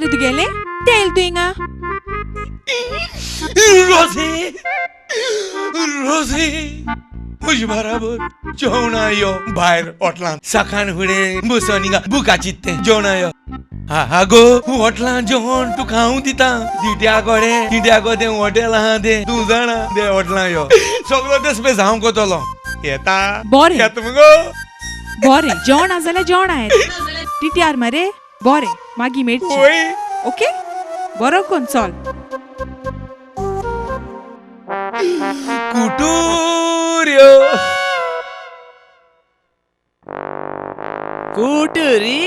रे तुगेलें? कितें येयलें तूं हिंगा? रोजी, रोजी, म्हजे बराबर जेवणा यो भायर हॉटलान. सकाळ फुडें बसोन हिंगा बुका चिंततें जेवणा यो. आगो हॉटलान जेवण तुका हांव दिता. दिट्या कोडे दिट्या गो तें हॉटेल आहा तें तूं जाणा, तें हॉटलान यो. सगळो दसपेस हांव कोतलो. येता? बरें. येता मुगो? बरें, जेवण आसा जाल्यार जेवण आहा. टिट्यार मरे? बरें, मागीर मेळची. वय. ओके, बरो कोन चल. कुटुर्यो. कुटुरी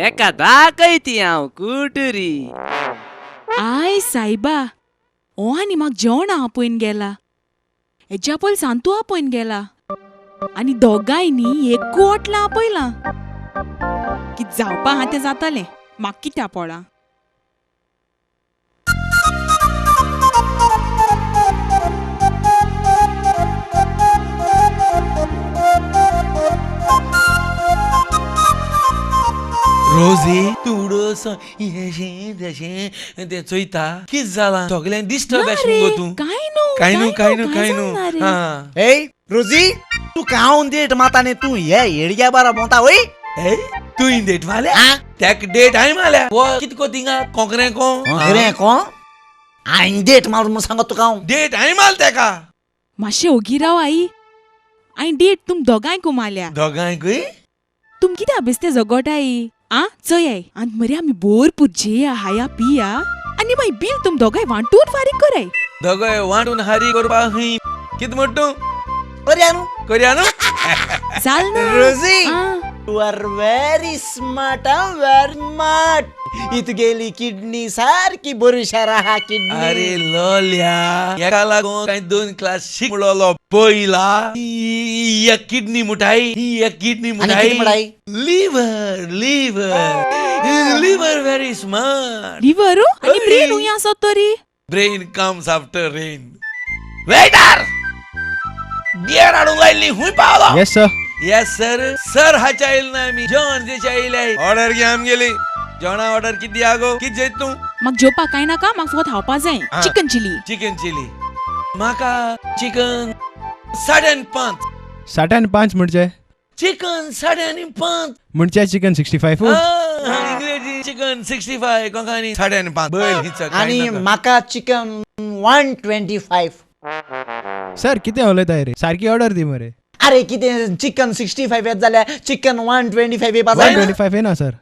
एका दाखयती हांव कुटुरी. I सायबा, ओ आनी म्हाका जेवण आपोवन गेला. हेज्या पयल सांतू आपोवन गेला आनी दोगांय न्ही एक हॉटलां आपयलां. कित जावपा आहा तें जातालें, म्हाका कित्या पोळा. रोजी, तूं उडोस हेशें तेशें तें चोयता. कित जालां? सगळें डिस्टर्ब ना एश रे, मुगो तूं. कांय न्हू. कांय न्हू, कांय न्हू, कांय जालना न्हू. रे. हा. ए रोजी, तूं कावन डेट माता न्ही तूं हे हेडग्या बारा भोंवता वय? ए, तूं डेट मारल्या? आ? तेक डेट हांवें मारल्या. वो कित को थिंगा कोंकरे को? खरें को हांवें डेट मारून म्हूण सांगत तुका हांव. डेट हांवें मारल तेका. मातशें ओगी राव आई. हांवें डेट तुम दोगांयकू मारल्या. दोगांयकूय? तुम कित्या बेस्ते झगोटाय? आ चोय आई, आनी मरे आमी भरपूर जेया हाया पिया आनी मागीर बील तुम दोगांय वांटून फारीक कराय. दोगांय वांटून हारी करपा खंय? कित म्हण तूं? करया न्हू. करया न्हू? जाल ना. रोजी, आ. You are very smart, ah, very smart. ही तुगेली किडनी सारकी बरी हुशार आहा किडनी. अरे लोल्या, एका लागून कांय दोन क्लास शिक म्हणलो पयला. ही एक किडनी मुठाई, ही एक किडनी आनी मुठाई. कितें मुठाई? Liver, liver, liver very smart. Liver आनी ब्रेन हुंय आसत तरी? Brain comes after rain. Waiter, beer हाडूंक लायल्ली हुंय पावलो? Yes sir. Yes sir. Sir हाच्या आयल ना आमी जेवण जेच्या आयले. ऑर्डर घे आमगेली. जेवणा ऑर्डर किती आगो? कित जेयत तूं? म्हाका जेवपाक कांय नाका, म्हाका फकत खावपा जाय. आ. Chicken chilli. Chicken chilli. म्हाका चिकन 5.5. 5.5 म्हणजे? चिकन 5.5. म्हणजे चिकन 65. इंग्रेजी चिकन 65, कोंकणी 5.5. बैल हिचा काय आनी नाका. म्हाका चिकन 125. सर कितें उलयताय रे? सारकी ऑर्डर दी मरे. अरे कितें चिकन 65 येत जाल्यार चिकन 125 येवपा जाय. 125 येना सर.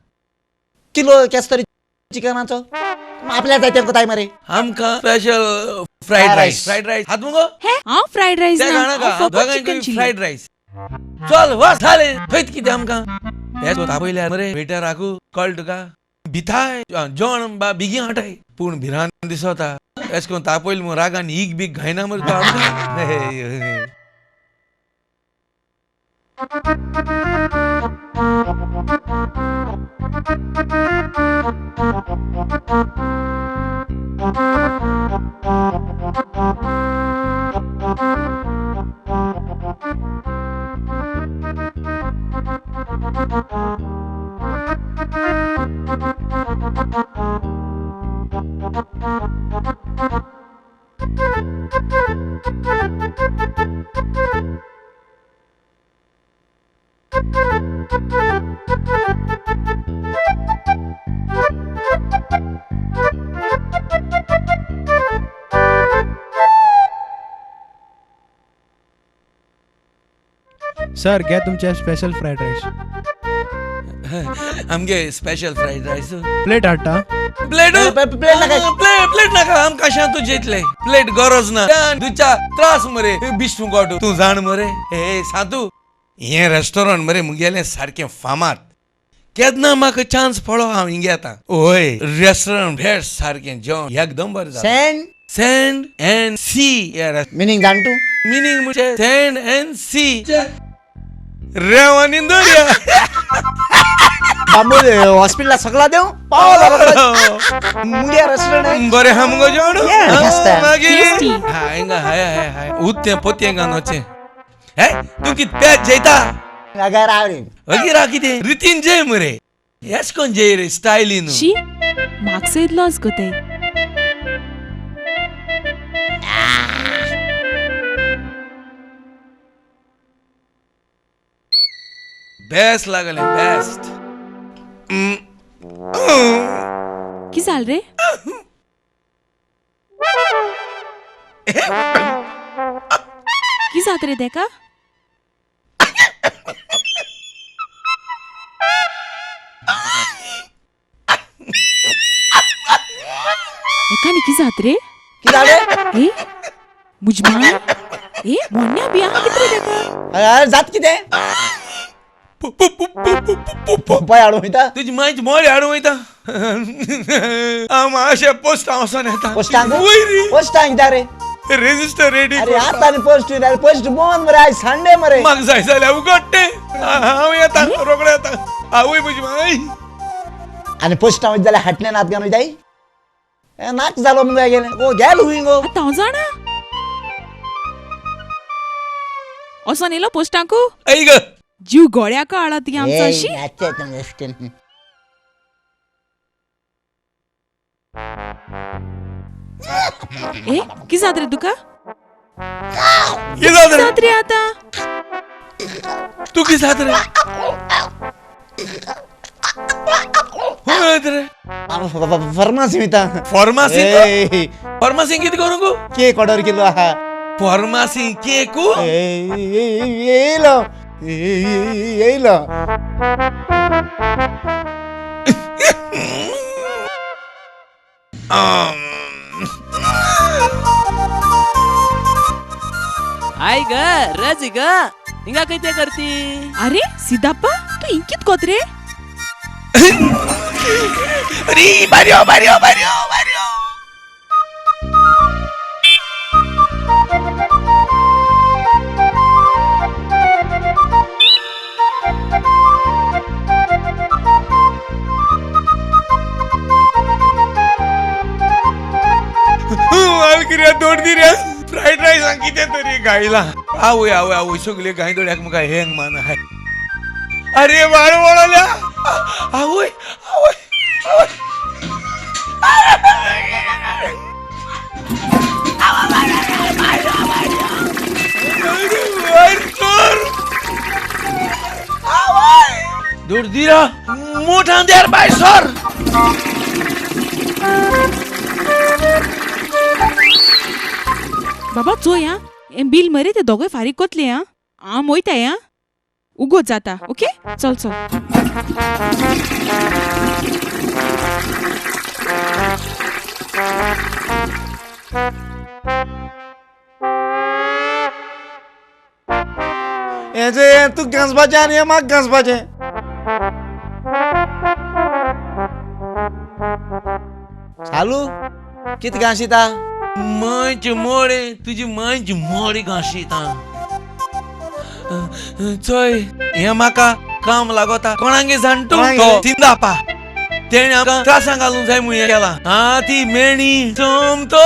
किलो केस तरी चिकनाचो आपल्या जाय तें कोताय मरे. आमकां special fried rice. Fried rice हात मुगो? हे हांव फ्रायड रायस ते ना, जाणा हांव का? फकत चिकन चिली. Fried rice. चल वच जालें. थंयच कितें आमकां हे तापयल्यार मरे वेटर आगो कळ तुका भिताय जेवण बा बेगीन हाटाय पूण भिरांत दिसता. एश करून तापयल म्हूण रागान ईग बीग घायना मरे तो आमकां. सर घ्या तुमचे स्पेशल फ्रायड रायस. आमगे स्पेशल फ्रायड रायस. प्लेट हाडटा. प्लेट प्लेट नाका. प्लेट नाका आमकां शांतू जेतले. प्लेट गरज ना. दुच्या त्रास मरे बिश्टू गोडू तूं जाण मरे. हे सांतू, हें रेस्टॉरंट मरे मुगेलें सारकें फामाद. केन्ना म्हाका चान्स पडो हांव हिंगे येता. ओय रेस्टॉरंट भेट सारकें जेवण एकदम बरें जाता. Sand sand and sea meaning जाण तूं? मिनींग म्हणजे सँड एंड सी. रेंव आनी दर्या. बांबोळे हॉस्पिटला सगळा देव पावला मुगे रेस्टॉरंट. बरें आहा मुगो जेवण? मागीर हिंगा हाय हाय हाय उत्तें पोतयें घालून वचें. हे तूं कित पेज जेयता? अगर राव रे. अगी राव कितें रितीन जेय मरे. हेच कोण जे रे स्टायली न्हू. शी, म्हाका सयत लॉस कोताय. बेस्ट लागले बेस्ट. की जाल रे? की जात रे तेका? एका न्ही की जात रे? कितें जालें? ए मुजमा, ए मोन्या बी आहा कितें रे तेका? अरे जात कितें? पय हाडूं वयता? तुजी मांयची मोरी हाडूं वयता. हांव मातशें पोस्टां वचोन येता. पोस्टांक? वयर रे. पोस्टांक कित्याक रे? Register ready. अरे आतां पोस्ट वयता, पोस्ट बंद मरे, आयज संडे मरे. म्हाका जाय जाल्यार उगडटे. हांव येता, रोकडो येता. आवय म्हजी माय. आनी पोस्टां वयता जाल्यार हाटल्यान हात घालून वयताय? नाक जालो मुगो गेले गो गेल हुंय गो. आतां हांव जाणा वचोन येयलो पोस्टांकू? ऐ ग. जीव गोळ्याक हाडला ती आमचो अशी. ए की जात रे तुका? की जात रे? जात रे आतां? तूं की जात रे? खंय वयता रे? फार्मासी वयता. फार्मासी? फार्मासी कितें करूंक? केक ऑर्डर केलो आहा. फार्मासी केकू? येयलो येयलो. आई ग रज ग, हिंगा कितें करती? अरे सिदाप्पा, तूं इंकीत कोत रे? अरे बार्यो बार्यो बार्यो बार्यो. मालकिऱ्या दोड दिऱ्या फ्रायड रायस कितें तरी गायला. आवय आवय आवय सगळे गाय दोड्याक म्हाका हेंग मान आहाय. अरे वाड वळल्या. आवय आवय आवय. दोड दिरा मोठा देर बाय सर. बाबा चोय आं, हें बील मरे ते दोगोय फारीक कोतले आं. हांव वयताय आं, उगोत जाता. ओके चल चल. हेजे तूं घांसपाचें आनी हें म्हाका घांसपाचें. चालू कितें घांशिता? मांयचे मोडे, तुजी मांयची मोडे घांशिता. चोय हें म्हाका काम लागोता. कोणागे जाण तूं? तो सिंदापा. तेणें आमकां त्रासां घालूंक जाय म्हूण हें केलां. आं ती मेणी सोमतो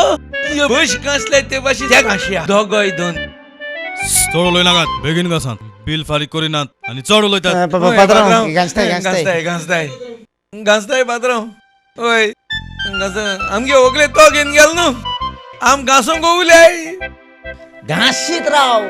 बश घांसले ते भाशेन ते घांशया दोगोय दोन. चड उलयनाकात, बेगीन घासात. बील फारीक करिनात आनी चड उलयतात. पात्रांव घांसताय घांसताय घांसताय घांसताय घांसताय पात्रांव. हय आमगे होगले तो घेवन गेलो न्हू, आम घांसूंक उलय. घांशीत राव.